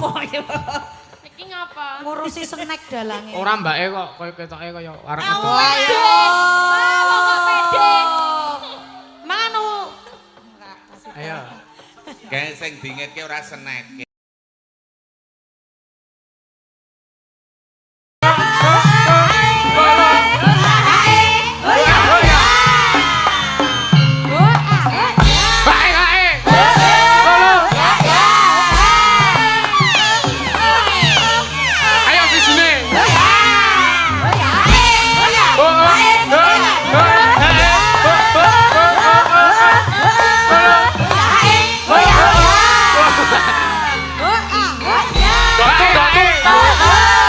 Ngopo ya? Iki ngapa? Ngurusi snack dalange. Ora mbake kok koyo ketoke kaya arek ngedol. Wah, ya. Kok pede. Manu. Ayo. Kayak sing dingetke ora seneke. Bae kae. Lolo. Ayo sisine. Oh, oh, oh, oh, oh, oh, oh, oh. Bae kae.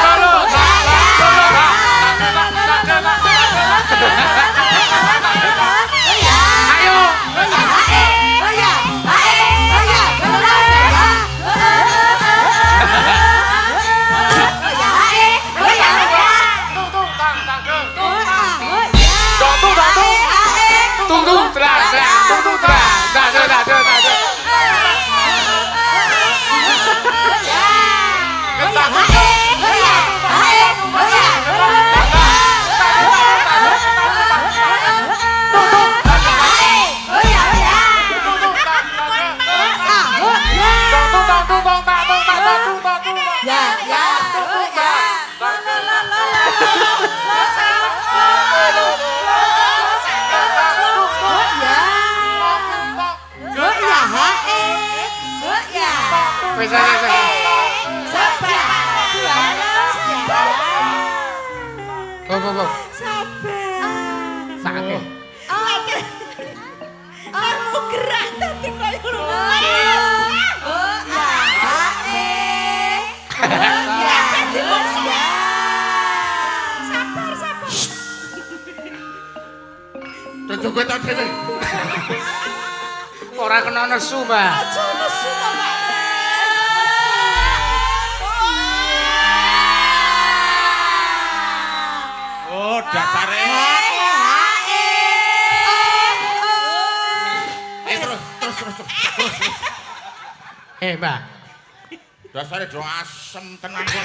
Lolo. Ayo. Tung tung tra tra tung tung tra tra tra tra tra tra. Tung tung tung tung ta tung ta tung tung tung. Ya, ya, ya. Wis wis wis. Go go go. Sabar. Sakake. Aku gerak tadi koyo ngono. Sabar, sabar. Tujuh kowe tau dhewe. Ora kena nesu, Mbak. Aja nesu to, Pak. Oh, dasare. Eh, terus terus terus terus. Eh, Mbak. Dasare do asem tenan kok.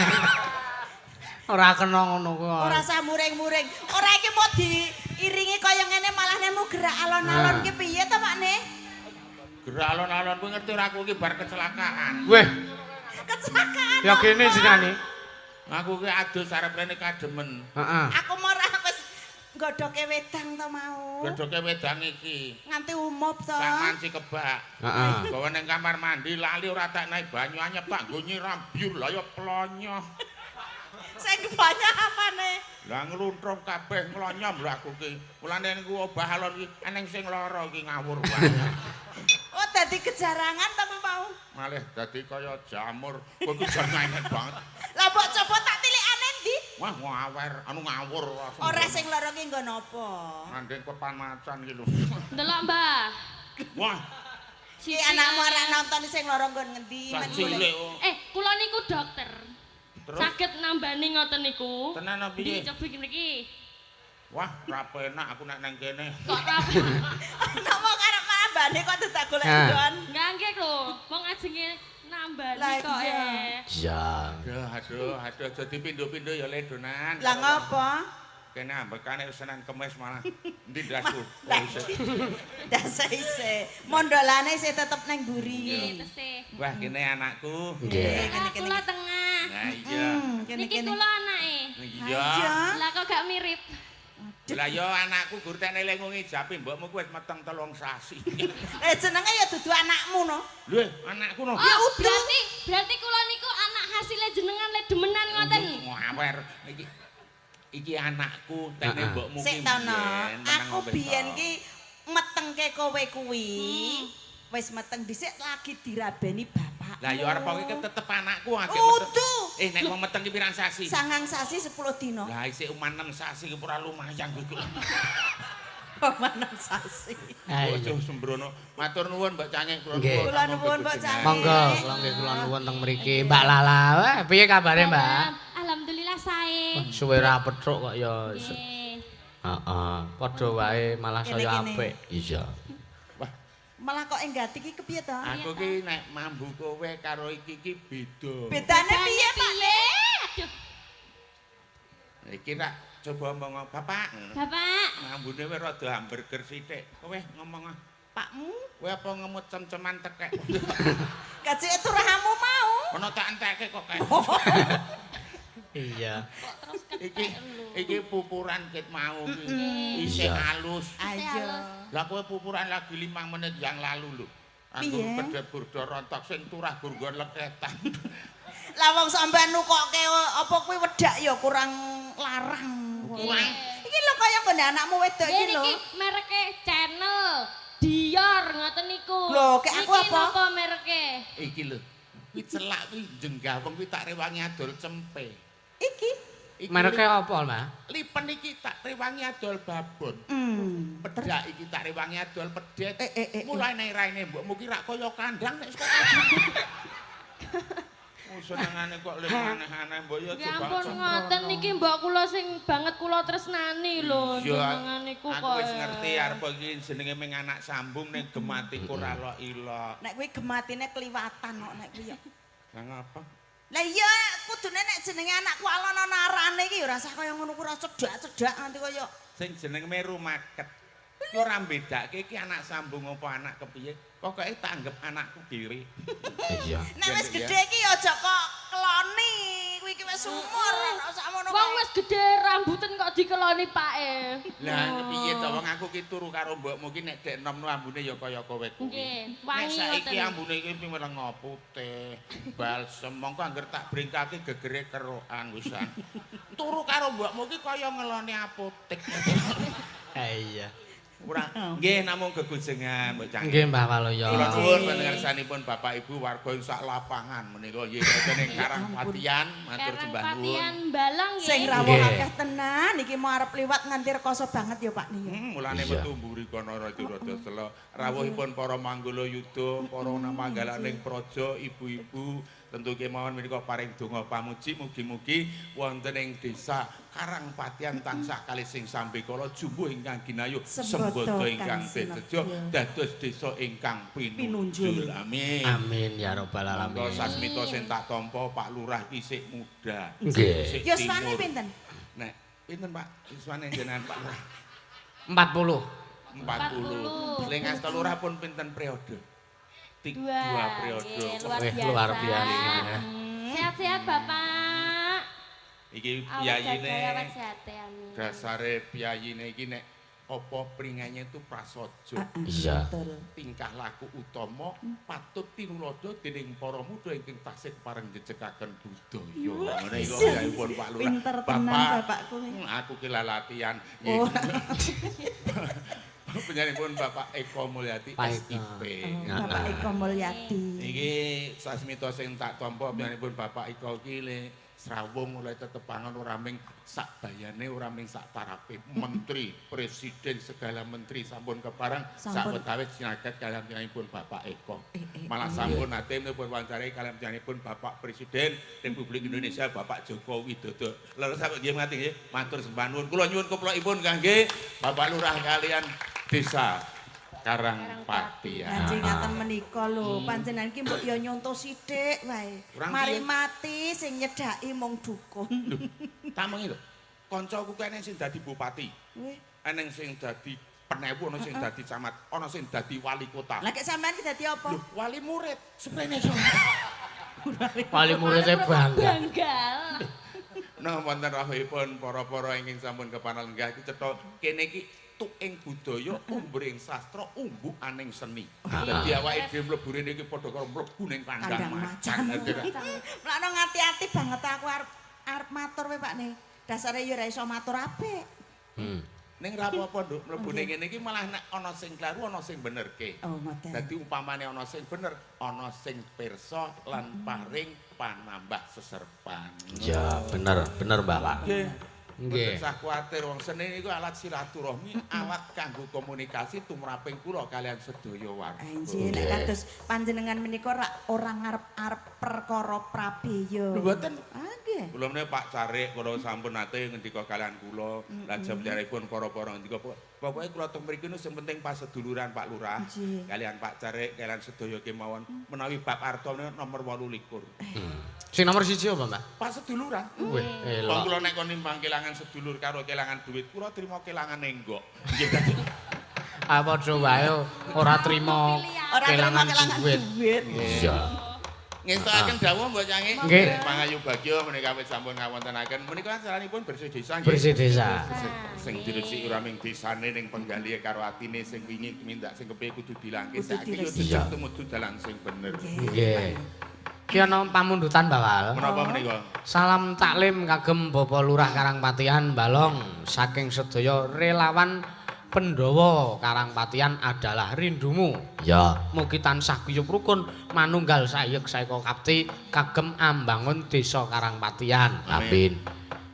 Ora kena ngono kuwi. Ora usah muring-muring. Ora, iki mau diiringi kaya ngene malah nemu gerak alon-alon ki piye to, Pak Ne? Gerak alon-alon kuwi ngerti ora, aku iki bar kecelakaan. Weh, Kecelakaan. ya kene jenenge. Aku ki adus arep rene kademen. Heeh. Aku mau ora wis nggodhoke wedang to mau. Godhoke wedang iki. Nganti umup to. Sak manci kebak. Heeh. Gawa ning kamar mandi lali ora tak naik banyu anyep tak nggo nyiram byur lah ya plonyoh. Sing banyak apane? Lah ngluntrung kabeh nglonyom lho aku ki. Mulane niku obah alon ki eneng sing lara iki ngawur wae. Oh, dadi kejarangan to mau. Malih dadi kaya jamur. Kowe ki jan ngenek banget. Lah mbok coba tak tilikane ndi? Wah, ngawer, anu ngawur. Ora, sing lara ki nggo napa? Ngandeng kepan macan ki lho. Delok, Mbah. Wah, Ki anakmu ora nonton sing lara nggon ngendi? sak Men golek. cilik. Oh. Eh, kula niku dokter. Terus? Saged nambani ngoten niku. Tenan apa piye? Dicoba mriki. Wah, ra penak aku nek nang kene. Kok ra Napa karep nambani kok dadak golek Nah. nggon? Enggak nggih lho. Wong ajenge nambani Lah kok iya. eh. Iya. Aduh, aduh, aduh, aja dipindho-pindho ya ledonan. Lah ngopo? Kene ambekane Senin Kemis malah. Endi ndasku? Lah Oh, isih. Dasa isih. Mondolane isih tetep nang mburi. Nggih, tesih. Wah, kene anakku. Nggih. Kene kene. Kula tengah. Nah, iya. Kene Niki kene. kula anake. Iya. Lah kok gak mirip? Lah ya anakku gur tene lengung ijapi mbokmu ku wis meteng 3 sasi. Eh, jenenge ya dudu anakmu no. Lho, anakku no. Oh, berarti berarti kula niku anak hasilnya jenengan le demenan ngoten. Ngawer iki. Iki anakku tene mbokmu ki. Sik to no. Mbiyen meneng Aku wis biyen to. ki metengke kowe kuwi. Wis meteng dhisik lagi dirabeni bapak. Lah ya arep iki tetep anakku akeh Udu. Eh, nek wong meteng ki pirang sasi? 9 sasi 10 dino. Lah isih uman 6 sasi ki ora lumayan kuwi. Uman 6 sasi. Ayo. Ojo sembrono. Matur nuwun Mbak Cangeh kula Nggih. nuwun. Kula nuwun, Mbak Cangeh. Monggo, kula nggih kula nuwun teng mriki. Mbak Lala, wah piye kabare, Mbak? Alhamdulillah sae. Suwe ra petruk kok ya. Nggih. Heeh, padha wae malah Kene, saya kene. apik. Iya. Wah, Malah kok enggati iki kepiye to? Aku ki nek mambu kowe karo iki ki beda. Bedane piye, Pak? Piye? Aduh, Iki tak coba omong, Bapak. Bapak. Mambune wis rada hamburger sithik. Kowe ngomong ah. Pakmu? Kowe apa ngemut cem-ceman tekek? Gajeke turahamu mau. Ono tak entekke kok kae. Iya. Kok terus Iki ketek lho. iki pupuran ket mau iki. Isih Iya. halus. Ayo. Lah kowe pupuran lagi 5 menit yang lalu lho. Aku Piye? pedhet burdo rontok sing turah gurgon leketan. Lah wong sampean nukokke apa kuwi wedak ya kurang larang. Kurang. Iki lho kaya nggone anakmu wedok iki Nggih lho. niki mereke Channel Dior ngoten niku. Lho, kek aku Niki apa? napa mereke? Iki lho. Kuwi celak kuwi jenggah wong kuwi tak rewangi adol cempe. Iki. Iki Mereke apa, Mas? Lipen iki tak rewangi adol babon. Pedak iki tak rewangi adol pedet. Eh. Mulane raine mbokmu ki rak kaya kandang nek saka. Oh, senengane kok le aneh-aneh mbok ya Ya coba. ampun ngoten niki mbok kula sing banget kula tresnani lho Iya, jenengan niku aku kok. wis ngerti arep iki jenenge ming anak sambung ning gematiku ora lok ilok. Nek kuwi gematine kliwatan kok nek kuwi ya. Lah ngapa? Lah iya kudune nek jenenge anakku alon ana arane iki ya ora usah kaya ngono kuwi ora cedak-cedak nganti kaya Sing jenenge Meru Maket. Ki ora mbedake iki anak sambung apa anak kepiye. Pokoke tak anggap anakku dhewe. Iya. nek wis Iya. gedhe iki ya aja kok keloni. Kuwi iki wis umur ora usah ngono Wong kae. wis gedhe rambutan kok dikeloni pake. Lah kepiye to wong aku ki turu karo mbokmu ki nek dek enom ambune ya kaya kowe kuwi. Nggih, Nek wangi saiki ngoten. ambune iki pimelenga putih, balsem mongko angger tak bringkake gegere kerokan wisan. Turu karo mbokmu ki kaya ngeloni apotek. Iya. Ora nggih namung gegujengan mbok Cang. Nggih, Mbah Waluyo. Kula nuwun panjenenganipun Bapak Ibu warga ing sak lapangan menika nggih wonten ing Karangpatian matur sembah nuwun. Karangpatian Balang nggih. Sing rawuh Nggih. akeh tenan iki mau arep liwat nganti rekoso banget ya Pak Nih. Mulane Iya. metu mburi kono rada rada sela. Rawuhipun para manggala yuda, para namanggalaning praja, ibu-ibu tentu kemawon menika paring donga pamuji mugi-mugi wonten ing desa Karangpatian tansah kalih sing sambekala jumbuh ingkang ginayuh Sembada sembada ingkang kang teteja sinebya. dados desa ingkang Pinunjul. pinunjul. Amin. Amin ya rabbal Monggo alamin. sasmita sing tak tampa Pak Lurah ki sik muda. Nggih. Sik Yuswane timur. pinten? Nek pinten Pak? Yuswane jenengan Pak Lurah? 40. 40. Ling asta lurah pun pinten periode? Dua. Dua periode. Nggih, luar Wih, biasa. luar biasa. Sehat-sehat Bapak. Iki Awet piyayine jaga, awet sehat ya, amin. dasare piyayine iki nek apa pringane itu prasaja. Iya. Betul. Tingkah laku utama patut tinuladha dening para muda ingkang tasih pareng jejekaken budaya. Ngene iku piyayipun Pak Lurah. Pinter tenan bapakku. Aku ki lalatian. Oh. Panjenenganipun Bapak Eko Mulyati Pak Eko. SIP. Bapak Eko Mulyadi. Iki sasmita sing tak tampa panjenenganipun Bapak Eko iki le srawung oleh tetepangan ora ming sak bayane ora ming sak tarape menteri, presiden, segala menteri sampun keparang Sampun. sawetawis sinaget kaliyan panjenenganipun Bapak Eko. Eh. Malah sampun nate pun wawancarai kaliyan panjenenganipun Bapak Presiden Republik Indonesia Bapak Joko Widodo. Leres sampe nggih mati nggih, matur sembah nuwun. Kula nyuwun keplokipun kangge Bapak Lurah kaliyan Desa Karangpatian. Kanjeng ngaten menika lho, panjenengan iki mbok ya nyonto sithik wae. Kurang Mari piye? mati sing nyedhaki mung dukun. Lho, tamengi lho. Kancaku ku eneng sing dadi bupati, Wih. eneng sing dadi penewu, ana sing dadi camat, ana sing dadi wali kota. Lah kek sampean ki dadi apa? Lho, wali murid, seprene iso. Wali muridnya bangga. Bangga. Nah, wonten rawuhipun para-para ingkang sampun kepareng lenggah iki cetha kene iki tuk ing budaya, umbring sastra, umbukaning seni. Dadi awake dhewe mlebu rene iki padha karo mlebu ning kandang Kandang macan. macan. Mulane ngati-ati banget aku arep arep matur wae Pak nih. Dasare ya ora iso matur apik. Ning ra apa-apa, Nduk, mlebu ning ngene iki malah nek ana sing kleru ana sing benerke. Oh, ngoten. Dadi umpamane ana sing bener, ana sing pirsa lan paring panambah seserpan. Ya, bener, bener Mbah Pak. Nggih. Nggih. Mboten sah kuwatir wong seni niku alat silaturahmi, alat kanggo komunikasi tumraping kula kalian sedaya warga. Anjir, nek kados panjenengan menika rak ora ngarep-arep perkara prabeya. Lho mboten. Ah, nggih. Nggih. Kula menika Pak Carik kula sampun nate ngendika kalian kula, lajeng piyambakipun para-para ngendika pokoke kula teng mriki niku sing penting paseduluran Pak Lurah, kalian Pak Carik, kalian sedaya kemawon menawi bab arta menika nomor 28. Sing nomor 1 apa, Mbak? Paseduluran. Wih, Wong elok. kula nek kon nimbang kelangan sedulur karo kelangan duit, kula trimo kelangan nenggok. Nggih dadi Ah padha wae ora trimo Ora trimo kelangan kelangan duit. duit. Iya. Ngestokaken dawuh Mbok Cange. Nggih. Pangayu bagya menika wis sampun ngawontenaken. Menika acaranipun bersih desa nggih. Bersih desa. Sing diresiki ora ming desane ning penggalihe karo atine sing wingi tumindak sing kepiye kudu dilangke Kudu saiki yo diresiki. jejeg tumuju dalan sing bener. Nggih. Ki ana pamundutan Bawal. Menapa menika? Salam taklim kagem Bapak Lurah Karangpatihan Balong saking sedaya relawan Pandhawa Karangpatihan adalah rindumu. Ya, Mugi tansah guyub rukun manunggal sayek saeka kapti kagem ambangun desa Karangpatihan. amin.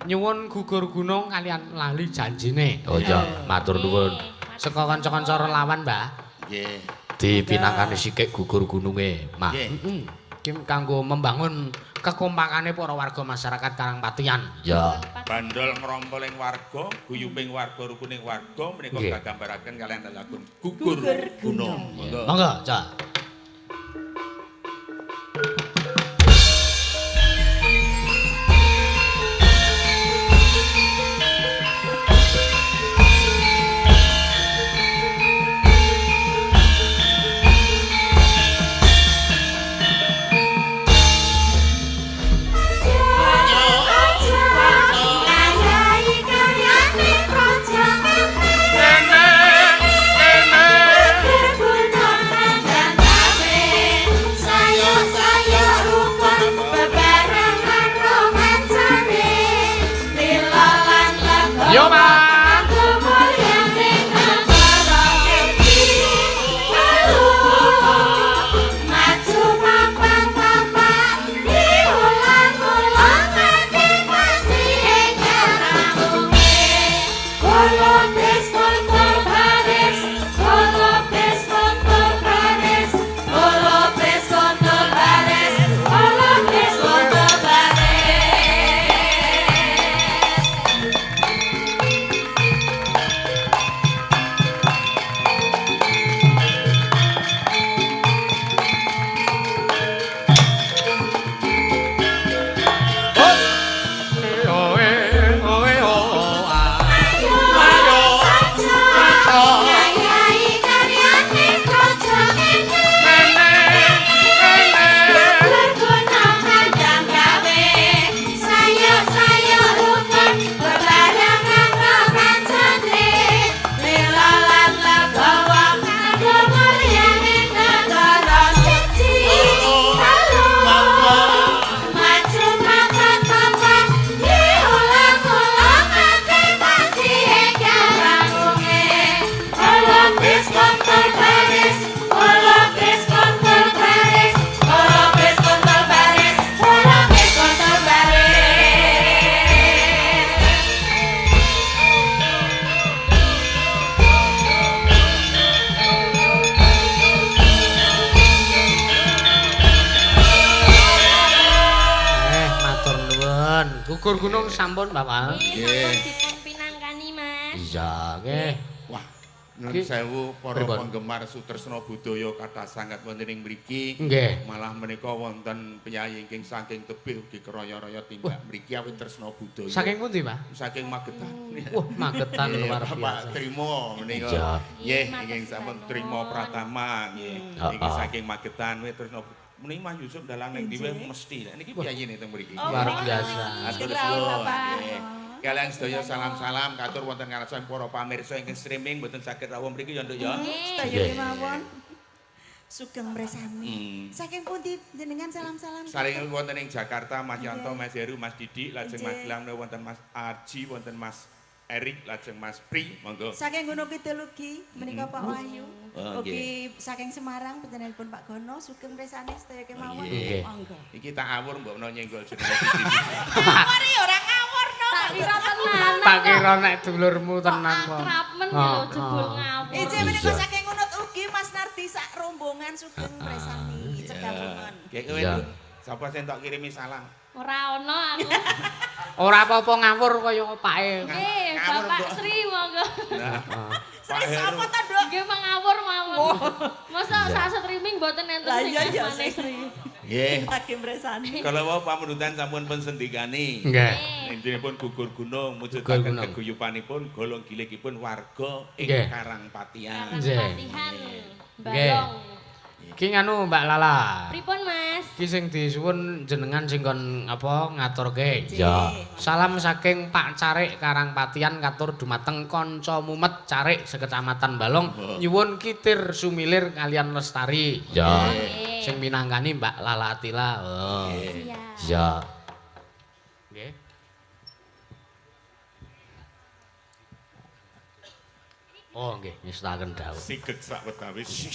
Nyuwun gugur gunung kalian lali janjine. Oh ya, matur nuwun. Saka kanca-kanca relawan, Mbah. Nggih. Dipinangkani sikik gugur gununge, Mah. Nggih. Heeh. Ki kanggo membangun kekompakane para warga masyarakat Karangpatihan. Ya, Bandol ngrompol ing warga, guyubing warga rukuning warga menika Nggih. kagambaraken kalian lelagon gugur Gugur gunung. gunung. Monggo. Monggo, Cak. Yo, Mas. Matur nuwun. Gugur gunung sampun, Bapak. Nggih, sampun dipun pinangkani, Mas. Iya, nggih. Wah, nuwun Ki- sewu para Pripun? penggemar Sutresna Budaya kathah sanget wonten ing mriki. Nggih. Malah menika wonten priyayi ingkang saking tebih ugi keraya-raya tindak mriki awit tresna budaya. Saking pundi, Pak? Saking Magetan. Wah, Magetan Nggih, luar Bapak biasa. Trimo menika. Iya. Nggih, Nggih, ingkang matur sampun suwun. Trimo Pratama nggih. Heeh. Niki saking Magetan wis tresna menika Mas Yusuf dalang ning ndi wae mesti. Niki piyayine teng mriki. Oh, Luar nggih. biasa. Matur Rawuh, suwun. Bapak. Nggih. Kalian sedaya salam-salam katur wonten ngarsan para pamirsa ingkang streaming mboten saged rawuh mriki ya Nduk ya. Sedaya Nggih. kemawon. Sugeng mresani. Hmm. Saking pundi jenengan salam-salam? Saling wonten ing Jakarta Mas Yanto, Mas Heru, Mas Didi, lajeng Nggih. Magelang wonten Mas Arji, wonten Mas Erik, lajeng Mas Pri, monggo. Saking Gunung Kidul ugi menika Pak Wahyu. Oh, Ugi saking Semarang panjenenganipun Pak Gono sugeng mresani sedaya kemawon. Nggih. Monggo. Iki tak awur mbok menawa nyenggol jenenge Didi. Ngawur ya ora ngawur no. Tak kira tenanan. Tak kira nek dulurmu tenan kok. kok. Akrab men lho jebul ngawur. Ije menika Iya. saking Ngunut ugi Mas Nardi sak rombongan sugeng mresani cegah Nggih, kowe Iya. Nduk. Sapa sing tok kirimi salam? Ora ono aku. Ora apa-apa ngawur kaya opake. Nggih, Ngawur, Bapak Mbok. Sri monggo. Nah, Pak Sri Heru. sapa ta, Nduk? Nggih mengawur mawon. Masa sak streaming mboten enten Lah sing iya iya asmane sih. Sri. Nggih. Lagi mresani. Kalau wau pamundutan sampun pun sendikani. Nggih. Intinipun gugur gunung Gugur mujudaken gunung. keguyupanipun golong gilikipun warga ing Nggih. Karangpatihan. Nggih. Karangpatihan. Nggih. Balong. Ki nganu Mbak Lala. Pripun, Mas? Ki sing disuwun jenengan sing kon apa ngaturke. Ya. Salam saking Pak Carik Karangpatihan katur dumateng kanca mumet Carik sekecamatan Balong nyuwun kitir sumilir kalian lestari. Ya. Nggih. Sing minangkani Mbak Lala Atila. Oh. Siap. Ya. Nggih. Oh nggih, nyestaken dawuh. Sigek sak wetawis.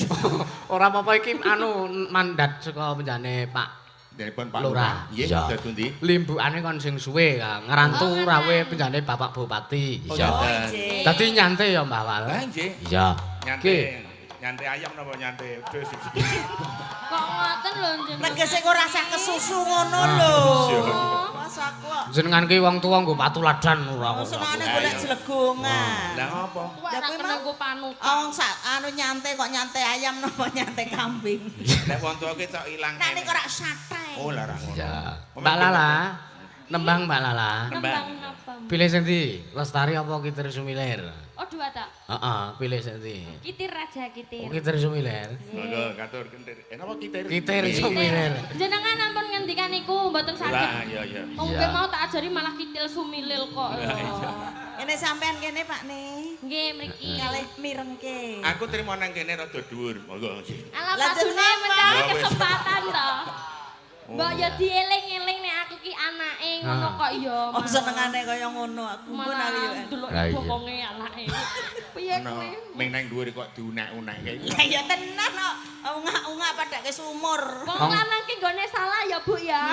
Ora apa-apa iki anu mandat saka penjane Pak Dipun Pak Lurah. Lurah. Nggih, Ya. dados pundi? Limbukane kon sing suwe Kang. Ngrantu Oh, rawe penjane Bapak Bupati. Oh, Ya. ngoten. Nggih. Dadi nyante ya Mbah Wal. Lah nggih. Ya. Nyante Nggih. nyante ayam napa nyante wedhus? Kok ngoten lho jenengan? Tegese kok ora usah kesusu ngono lho. Mas aku kok Jenengan ki wong tuwa nggo patuladan ora kok. senengane golek jlegongan. Lah ngopo? Wah, Ya ora kuwi kena mau. nggo panutan. Wong sak anu nyante kok nyante ayam napa nyante kambing. Nek wong tuwa ki cok ilang. Nek niku ora sate. Oh, lah ra ngono. Ya. Mbak Lala, nembang Mbak Lala. Nembang napa? Pilih sing ndi? Lestari apa Kitir Sumilir? Oh, dua tak. Heeh, pilih sing ndi? Kitir aja kitir. Oh, Kitir Sumilir. Monggo katur kentir. Eh napa kitir? Kitir Nggih. Sumilir. Jenengan ampun ngendikan niku mboten Lah saged. iya iya. Wong Iya. kowe mau tak ajari malah kitil sumilil kok. Lah, iya. Ini sampean kene Pak ne. Nggih mriki. Kalih mirengke. Aku trimo nang kene rada dhuwur. Monggo. Alah Lah, padune jenengan mencari apa? kesempatan to. Oh, Mbok ya dieling-eling nek aku ki anake ngono Ah. kok ya. Oh senengane kaya ngono aku pun malah aku ya. delok Lah, iya. bokonge anake. Piye Ono kuwi? ning nang dhuwur kok diunek-unekke. Lah ya tenan kok ungak-ungak padake sumur. Wong lanang ki nggone salah ya, Bu ya.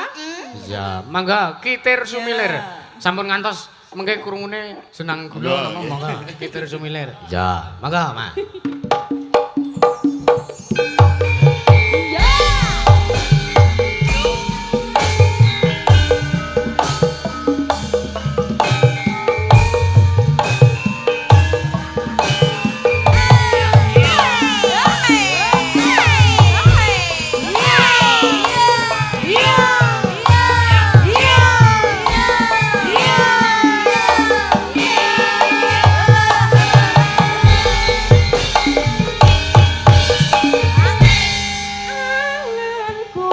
Ya, mangga Kitir Sumilir. Ya. Sampun ngantos mengke krungune senang gula Lho, napa iya. mangga Kitir Sumilir. Ya. Mangga, Mas. Iya. Anganku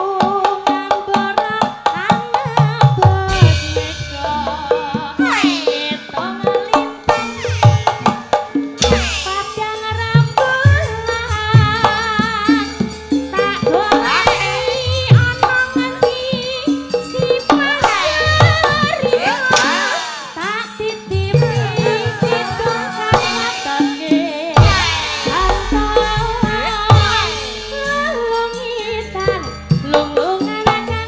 ngambara anebes mega ketok lintang padang rembulan tak goleki ana ngendi si pari tak titipi kidung kang ngetake lelungitan lunglungan kang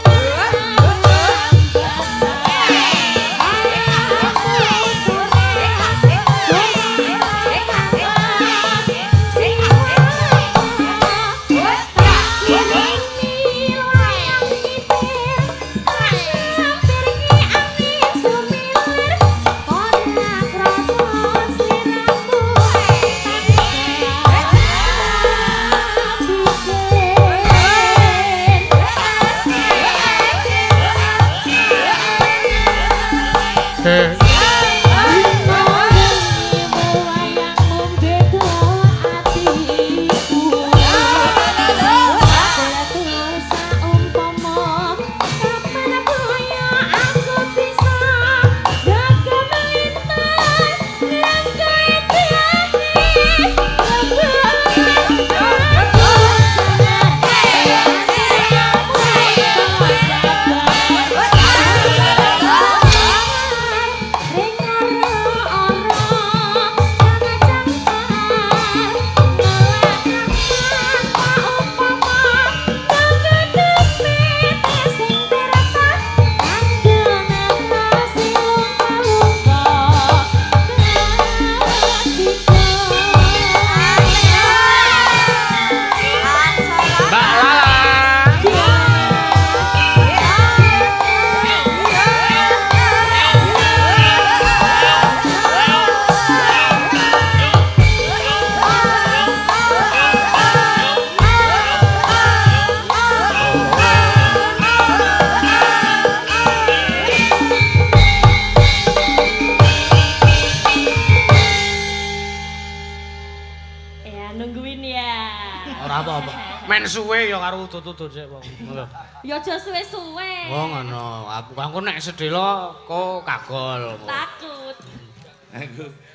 Men suwe ya karo udut-udut sik wong. Lho. Ya aja suwe-suwe. Oh ngono. Aku nek sedhela kok kagol. Takut.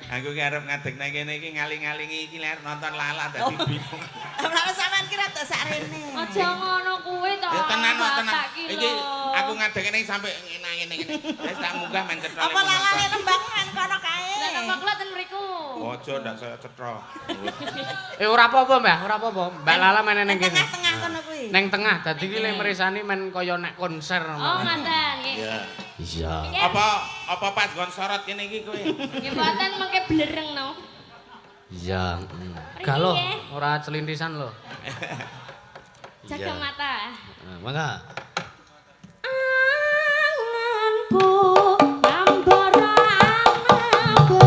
Aku ki arep ngadeg nang kene iki ngaling-alingi iki arep nonton Lala dadi bingung. Lah sampean ki rada sakrene. Aja ngono kuwi to. Ya tenan kok tenan. Bapak ki Iki lho. aku ngadeg kene sampe ngene ngene. Wis tak munggah men cetha. Apa lalane nembang men kono kae. Lah napa kula ten mriku? Ojo ndak saya cetha. Eh ora apa-apa, Mbah, ora apa-apa. Mbak Lala men ning kene. Tengah-tengah kono kuwi. Neng tengah, dadi ki le mresani men kaya nek konser. Oh ngaten nggih. Iya. Iya. Apa pas gon sorot kene iki kowe? Nggih mboten mengke blereng no. Iya. Gak lho, ora celintisan lho. Jaga mata. Mangga. Anganku ngambara angan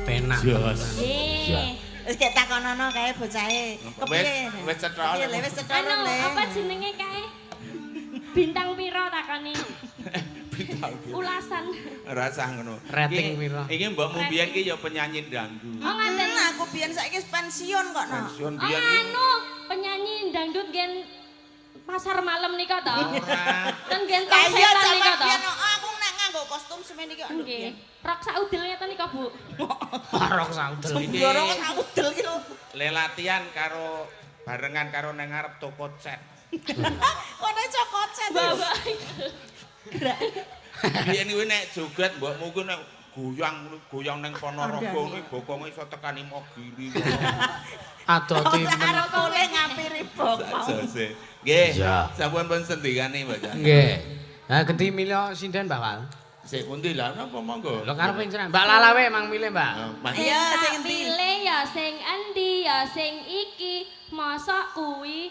Penak. Jos. Nggih. Wis gek takonono kae bocahe. Kepiye? Wis cetha. Piye le wis cetha Anu, le. apa jenenge kae? Bintang piro takoni? Bintang piro? Ulasan. Ora sah ngono. Rating piro? Iki mbokmu biyen ki ya penyanyi dangdut. Oh ngaten. Aku biyen saiki wis pensiun kok no. Pensiun Oh biyen ki. anu, penyanyi dangdut gen pasar malam nika to. Ora. Ten gen Lah tong iya setan nika jaman to. biyen oh, aku nek nganggo kostum semene iki kok nduk Nggih. biyen. Rok saudel ngeten nika, Bu. Rok saudel. Iki Sembrono kok saudel ki lho. Le latihan karo barengan karo nang ngarep toko cat. Kono cokot cet. Bapak. Biyen kuwi nek joget mbokmu kuwi nek goyang goyang ning Ponorogo kuwi bokonge iso tekan Imogiri. Adoti men. Arep oleh ngampiri bokong. Jose. Nggih. Iya. Sampun pun sendikane, Mbak. Cak. Nggih. Lah genti milih sinden Mbak Wal. Sik pundi lah napa monggo. Lho karepe jenengan. Mbak Lala wae mang milih, Mbak. Mas. Iya, Tak sing endi? Pilih ya sing endi ya sing iki. Mosok kuwi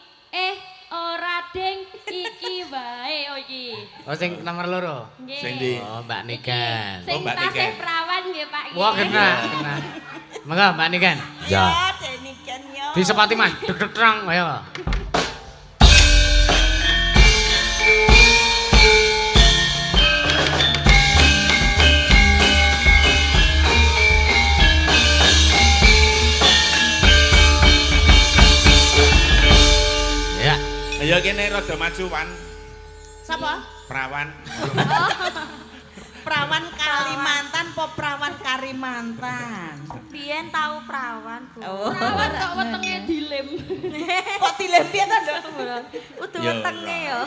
ora ding iki wae oh iki. Oh sing nomor loro. Nggih. Sing ndi? Oh, Mbak Niken. Sing Oh, Mbak tasih Niken. prawan nggih Pak. Wah, kena, kena. Monggo Mbak Niken. Ya. Ya, Deniken yo. Disepati Mas, deg-deg terang ayo. Ya. Ya kene rada maju Wan. Sapa? Prawan. Prawan Kalimantan po prawan Kalimantan. Biyen tau prawan, Bu. Oh. Prawan kok wetenge dilem. Kok dilem piye to, Nduk? Udu Ya wetenge ora. yo.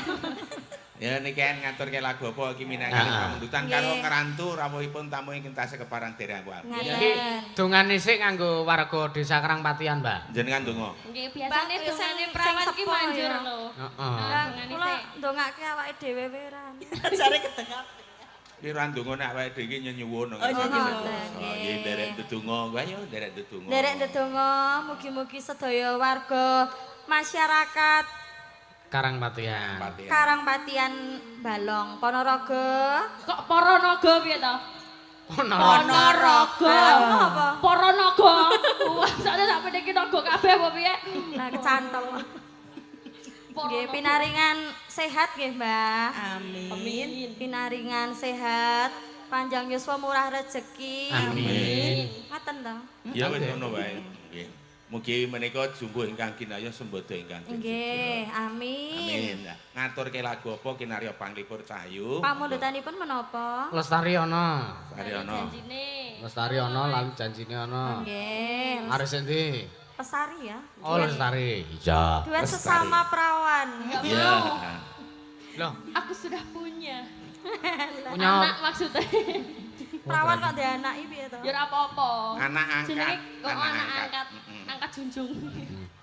Ya niki kan ngaturke lagu apa iki minangkani pamundutan karo ngerantu rawuhipun tamu ingkang tasih keparang derek aku. Ngaten. Iki dongane sik kanggo warga desa Karangpatihan, Mbak. Jenengan donga. Nggih, biasane Mbak, dongane sing prawan ki sepuh manjur ya. lho. Heeh. Lah, Dongane kula sik. ndongake awake dhewe wae ra. Jare ketengah. Ki ra ndonga nek awake dhewe iki nyenyuwun. Oh, nyenyuwun. Nggih, nderek ndedonga. Ayo nderek ndedonga. Nderek ndedonga mugi-mugi sedaya warga masyarakat Karangpatihan. Patihan. Karangpatihan Balong Ponorogo. Kok Paranaga piye to? Ponorogo. Ponorogo. Apa? Paranaga. Wah, sakjane sak meniki naga kabeh apa piye? Nah, kecantol. Nggih, pinaringan sehat nggih, Mbah. Amin. Pinaringan sehat, panjang yuswa, murah rezeki. Amin. Ngaten to? Ya wis ngono wae. Nggih. Mugi menika jumbuh ingkang kinaya sembada ingkang Nggih, amin. Amin. Ngaturke lagu apa kinarya panglipur cahyu. Pamundutanipun menapa? Lestari ana. Saryono. Janjine. Lestari ana lan janjine ana. Nggih. Arep endi? Lestari ya. Oh, Lestari. Iya. Duet sesama perawan. Iya. Loh, Aku sudah punya. punya Anak maksudnya. Perawan kok ndek anak iki piye to? Ya ora apa-apa. Anak angkat. Jenenge kok Anak anak angkat. angkat. Angkat junjung.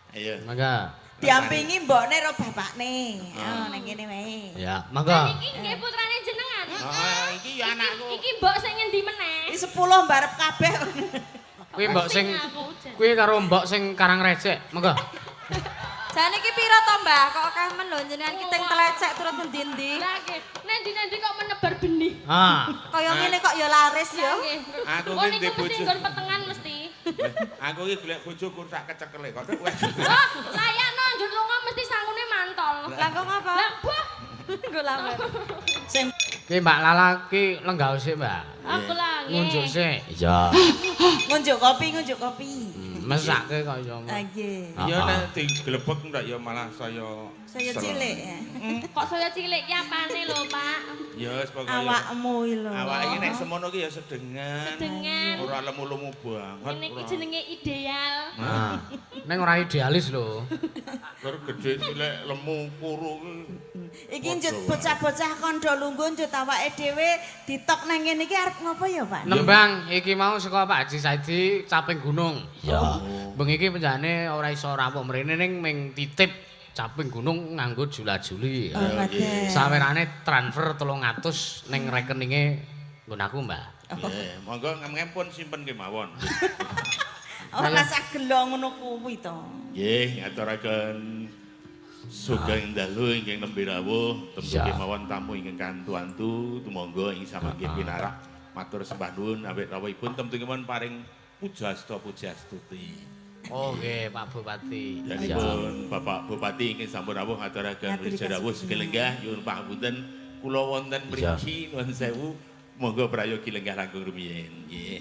Ayo. Mangga. Diampingi mbokne ro bapakne. Oh, nang kene wae. Ya, mangga. Iki nggih putrane jenengan. Oh, iki ya anakku. Iki mbok sing ngendi meneh? Iki 10 mbarep kabeh. Kuwi mbok sing Aku jan. kuwi karo mbok sing Karang Recek. Mangga. Jane iki pira to, Mbah? Kok akeh men lho jenengan ki teng telecek turut ngendi-endi. Lah nggih, nendi-nendi kok menebar benih. Ah. Kaya ngene kok ya laris ya. Nggih. Aku Oh ki niku ndek mesti bojo. nggon petengan mesti. Aku iki golek bojo kur sak kecekele kok. Wes. Oh, layakno anjur lunga mesti sangune mantol. Lah kok ngapa? Lah, buah, Nggo lamar. Sing Ki Mbak Lala ki lenggah sik, Mbak. aku lah nggih. Ngunjuk sik. Iya. ngunjuk kopi, ngunjuk kopi. Mesake kok ya. Ah, nggih. Ya nek diglebek ndak ya malah saya Saya serem. cilik ya. Kok saya cilik ki apane lho, Pak? Ya wis pokoke. Awakmu iki lho. Awak iki nek semono ki ya sedengan. Sedengan. Ora lemu-lemu banget. Ngene iki ora. jenenge ideal. Nah, ning ora idealis lho. Tur gede cilik lemu kuru ki. Iki njut bocah-bocah kondo lungguh njut awake dhewe ditok nang ngene iki arep ngopo ya, Pak? Nembang iki mau saka Pak Haji Saidi Caping Gunung. Iya. Bengi iki penjane ora iso rawuh mrene ning ming titip Caping Gunung nganggo jula-juli. Oh, ngoten. Sawerane transfer 300 ning rekeninge nggon aku, Mbak. Nggih, monggo ngem pun simpen kemawon. Ora sah gelo ngono kuwi to. Nggih, ngaturaken sugeng dalu ingkang nembe rawuh, tentu kemawon tamu ingkang kantu-antu, tumangga ing samangke pinarak matur sembah nuwun awit rawuhipun tentu kemawon paring pujasta pujastuti. Oh nggih, Pak Bupati. Danipun Bapak Bupati ingkang sampun rawuh ngaturaken Ngaturi puja rawuh kasugi. segelenggah nyuwun pangapunten kula wonten mriki nuwun sewu monggo prayogi lenggah langkung rumiyin nggih.